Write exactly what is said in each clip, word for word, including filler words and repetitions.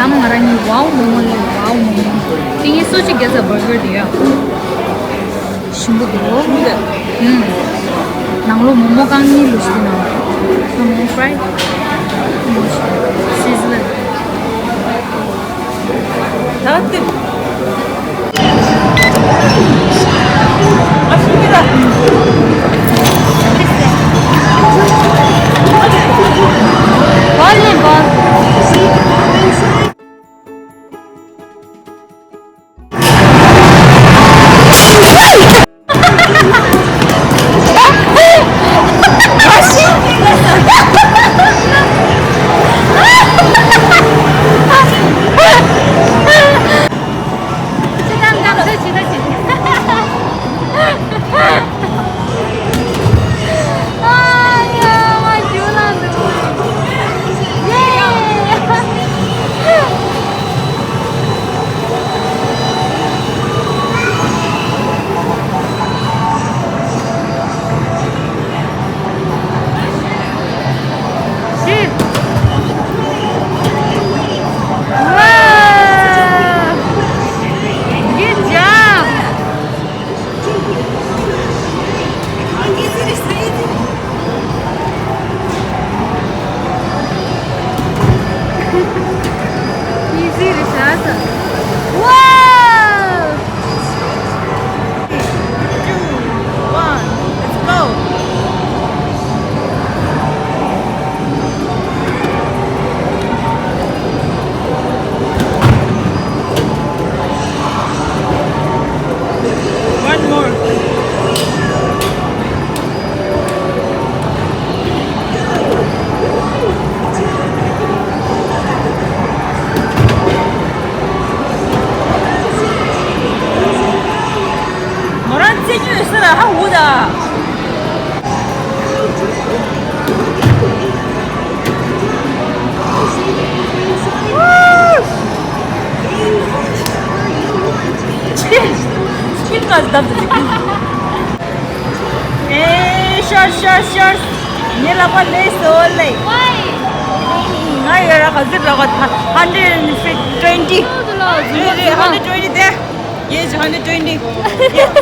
ཡང་ང་རང་གཉིས་ཝའོ་མོ་མོ་ལས། ཝའོ་མོ་མོ། དེ་ངས་སུ་ཅིག་རྒྱལ་ས་བར་གར་དེ་ཡ། ཞིམ་པོ་འདུག་ལོ། ཧུམ། ནང་ལོགས་མོག་མོག་རྐང་གཉིས་ལུགས་ཤིག་ནང་། མོག་མོག་ཕ་རའི། མོག་མོག་སི་ཛི་ལར། ད་ལྟ། Wow! Good job! Easy རེད་ཤག་ས། Wow! Three, two, one, let's go! One more. མོ་རང་རྩེད་ཉོས་ཟེར་ལ་ཧ་འུ་ད། ཨེ་ཤོར་ཤོར་ཤོར། ངའི་ལག་པ་ལས་སོ་ལེ། ང་ཡོད་ར་ག་ཟིག་ལག་པ་hundred and twenty། རེད་རེད། Hundred twenty དེ། Yes, hundred twenty. Yeah.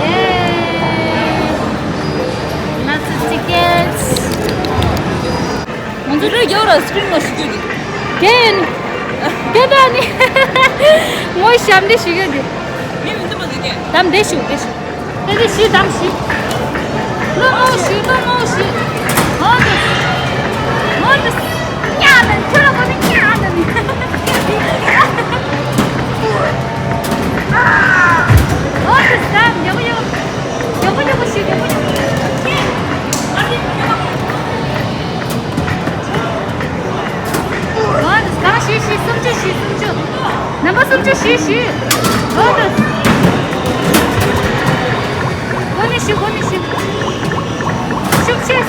Yay! Lots of tickets. ང་ཚོ་རེ་རྒྱག་ར་སི་ཀྲིན་ལ་ཞུ་རྒྱུ་རེད། རྒྱག་ཡོད་ནི། རྒྱག་ད་ནི། ངོ་ཞབས་འདྲེ་ཞུ་རྒྱུ་རེད། མི་མི་འདུག་མ་འདུག་གས། དམ་བདེ་ཞུ་བདེ་ཞུ། དེ་ནི་ཞི་དམ་ཞི། ལོ་མོ་ཞི་ལོ་མོ་ཞི། ཨོ་ཏི། ཨོ་ཏི། ཉ་ནི་ཁྱོད་ལ་གོ་ནི་ཉ་ནི་ནི། ཨོ་ཏི། དམ་ཡོ་གོ་ཡོ་གོ། ཡོ་གོ་ཡོ་གོ་ཞི་ཡོ་གོ་ཡོ་གོ། ཨོ་ཏི། གང་ཞི་ཞི་སུམ་ཅུ་ཞི་སུམ་ཅུ། རྣམ་པ་སུམ་ཅུ་ཞི་ཞི། ཨོ་ཏི། གོ་ནི་ཞི་གོ་ནི་ཞི། ཤུགས་ཆེ།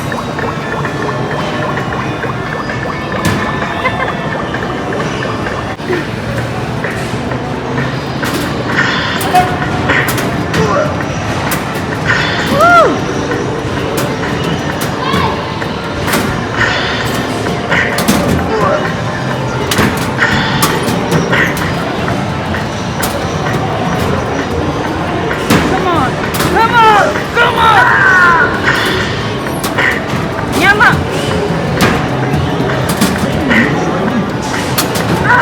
Come on! Come on! Come on! ཉམས། ཨ་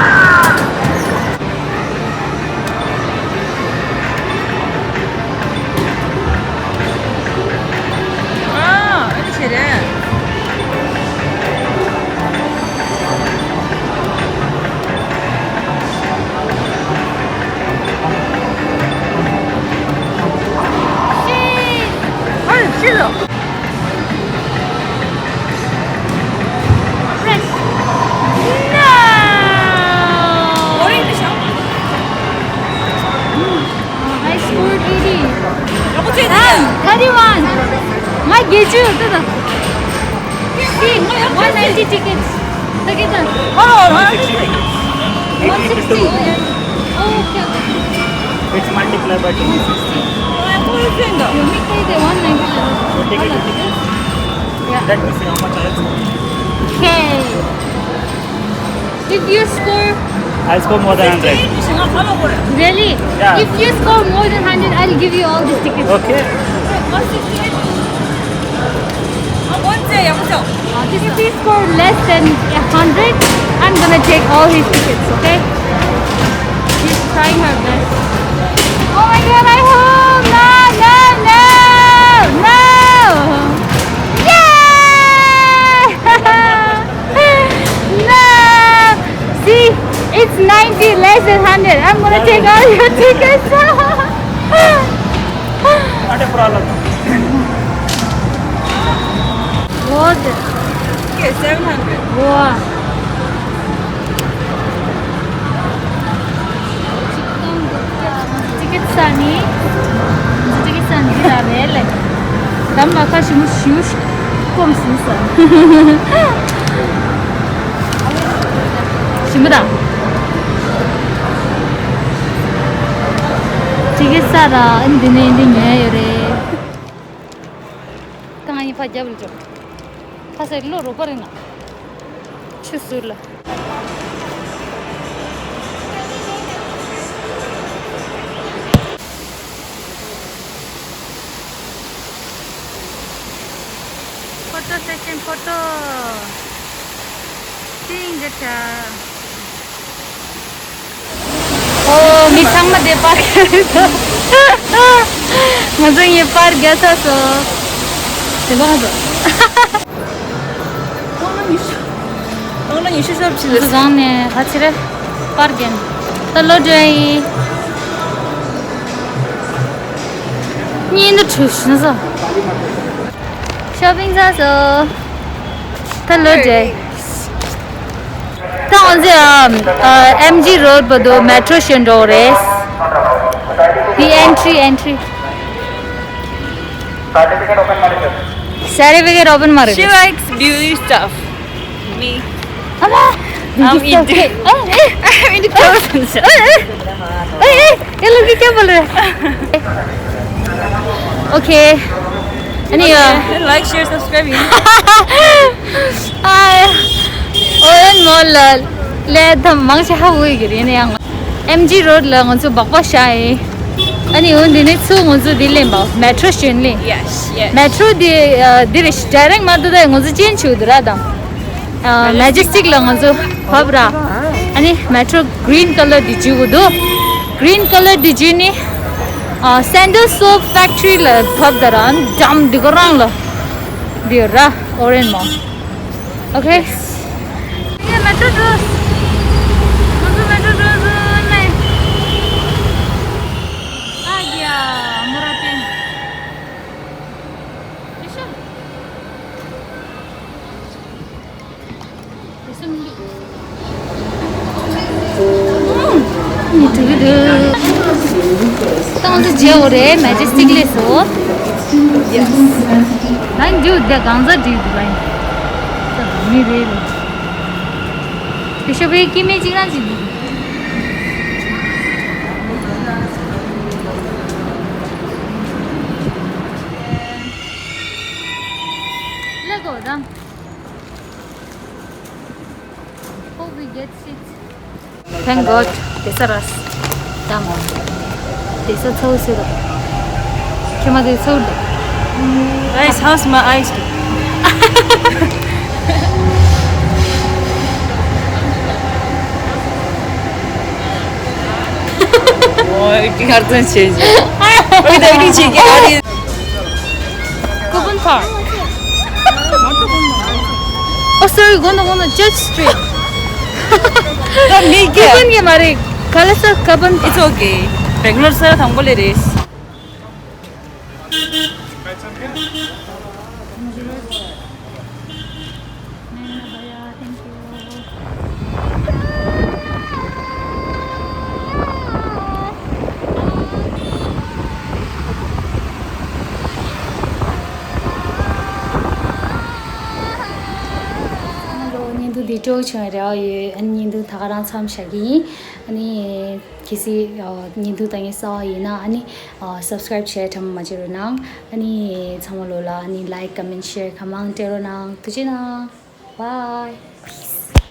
ཨ་ནི་བྱེད་རེད། ཤི། ཨ་ཤི་ལ། Fresh. No! Orange. I scored eighty. Ah, thirty-one. My schedule. See, one ninety tickets. Together. Oh, one sixty. Oh, okay, okay. It's multiply by two. One sixty. You make it one ninety. So take it. Let me see how much I have scored. Okay. If you score I score more than one hundred. Really? Yeah. If you score more than one hundred, I'll give you all these tickets. Okay. If he score less than one hundred, I'm gonna take all his tickets, okay? She's trying her best. Oh my god, I hope! No, no, no! No! Yay! No! See, it's ninety less than one hundred. I'm gonna take all your tickets. Not a problem. What? Okay, seven hundred. Wow. Ticket སའི་ནི། ticket སའི་ནི་འདི་ལ་རེད་ལེ། དམ་ལ་ཁ་ཞིམ་པོ་ཞིམ་པོ་ཞིག་སྐོམ་ཟིན་ས། ཞིམ་པོ་དང་། ticket སའི་ར་ཨ་ནི་འདི་ནས་འདི་ཉོས་ཡོད་རེད། ད་ང་ཡིན་ཕ་རྒྱབ་ལ་འཇོག་ཕ་སའི་ལོ་རོགས་པ་རེད་ན། ཆུ་ཟུར་ལ། Photo session, photo. Seeing the ཨོ། མི་ཚང་མ་དེ་པར་རྒྱག་སོང་། ང་ཚོ་ངའི་པར་རྒྱག་ཚར་སོང་། དེ་པར་ང་ཚོ། ང་ཚོ་རང་ནས་ག་ཚོད་རེད། པར་རྒྱག་ནས་ད་ལོ་འདྲ་ཡིན། གཉིས་འདི་བྲུས་ཤིང་སོ། ཤོ་པིང་ཚར་སོང་། ད་ལོ་འདྲ། ད་ང་ཚོ་ཨ་ཨེམ་ཇི་རོཌ་བར་དུ་མེ་ཊྲོ་ཞོན་འགྲོ་རེད། འདི་ཨེན་ཊི་རི། ཨེན་ཊི་རི། Certificate open མ་རེད། She likes beauty stuff. Me. ཨ་མ། I'm into I'm into clothes and stuff. ཨེ་ལོ་གི་ཀེ་བོ་ལེ། ཨོ་ཁེ། ཨ་ནི་ཡ། Like, share, subscribe. ཨོ་ཡན་མོལ་ལ་ལས་ད་མང་ཆེ་ཧ་གོ་གི་རེད་ནི་ཡང་། ཨེམ་ཇི་རོཌ་ལ་ང་ཚོ་སྦག་སྦག་བཞག་ཡིན། ཨ་ནི་འོན་ཏེ་ནི་ཚུར་ང་ཚོ་འདི་ལེན་པ་མེ་ཊྲོ་ཞོན་ལེན། Yes, yes. མེ་ཊྲོ་འདི་འདི་རེད། ཌའི་རེག་མ་འདུག་ད་ང་ཚོ་ཅེན་ཆུ་འདུག་ར་དང་། མེ་ཇེ་སི་ཊིག་ལ་ང་ཚོ་བབས་ར། ཨ་ནི་མེ་ཊྲོ་གི་རིན་ཀ་ལར་འདི་འཇུ་གི་འདུག་གི་རིན་ཀ་ལར་འདི་འཇུ་ནི་སེན་ཌལ་སོལ་ཕེག་ཊི་རི་ལ་བབས་ད་ར། ཨ་ནི་འགྲམ་འདི་ག་རང་ལ་འདི་ཡོད་ར། ཨོ་རེན་མོ། ཨོ་ཁེ། ཡ་མེ་ཊྲོ་འགྲོ། ང་ཚོ་མེ་ཊྲོ་འགྲོ་ཟེར་ནས། ཨ་ཡ་མོ་ར་ཏན། ཨེ་ཤ། ཨེ་ཤ་མི་འདུག་ཨུམ། ནི་འགྲོ་གི་འདུག་ད་ང་ཚོ་མཇལ་འོ་རེད། མེ་ཇེ་སི་ཊིག་ལས་སོ། ཡེ་སི། ད་འདིའུ་དེ་གང་ཚ་འགྲིག་འདུག་ཨ་ཡིན། ད་མི་རེད་ལོ། དེ་ཤོ་པའི་སྐྱེ་དམན་གཅིག་རང་གཅིག་འདུག Let go, down. Hope we get seats. Thank God. དེ་ས་ར་སི། དམ། དེ་ས་ཚོ་སི་ར། ཁྱེད་མ་དེ་ཚོ་འདུག Guys, how's my eyes? ཨོ་ཨེག་ཊིང་ཧར་ཙམ་བྱེད་ཅིག་ཨོ་ད་ཨེག་ཊིང་བྱེད་ཀྱི་ཨ་རེད། Coupon card. Oh, sorry, go no, go no, Church Street. ད་མི་སྐྱེ། Coupon གི་མ་རེད། ག་ལ་ས་coupon card. It's okay. Bangalore ས་དང་པོ་ལས་རེད། སྤྲོ་བྱུང་བའི་རེ་བ་ཡོད། ཨ་ནི་བརྙན་ཐུང་ད་ག་རང་མཚམས་བཞག་གི་ཡིན། ཨ་ནི་གལ་སྲིད་ཨ་བརྙན་ཐུང་ལྟ་མཁན་གསར་པ་ཡིན་ན་ཨ་ནི་ཨ་subscribe བྱས་དྲན་པ་མ་བརྗེད་རོགས་གནང་། ཨ་ནི་ཚང་མ་ལོ་ལ་ཨ་ནི་like, comment, share གང་མང་སྤྲད་རོགས་གནང་། ཐུགས་རྗེ་གནང་། Bye.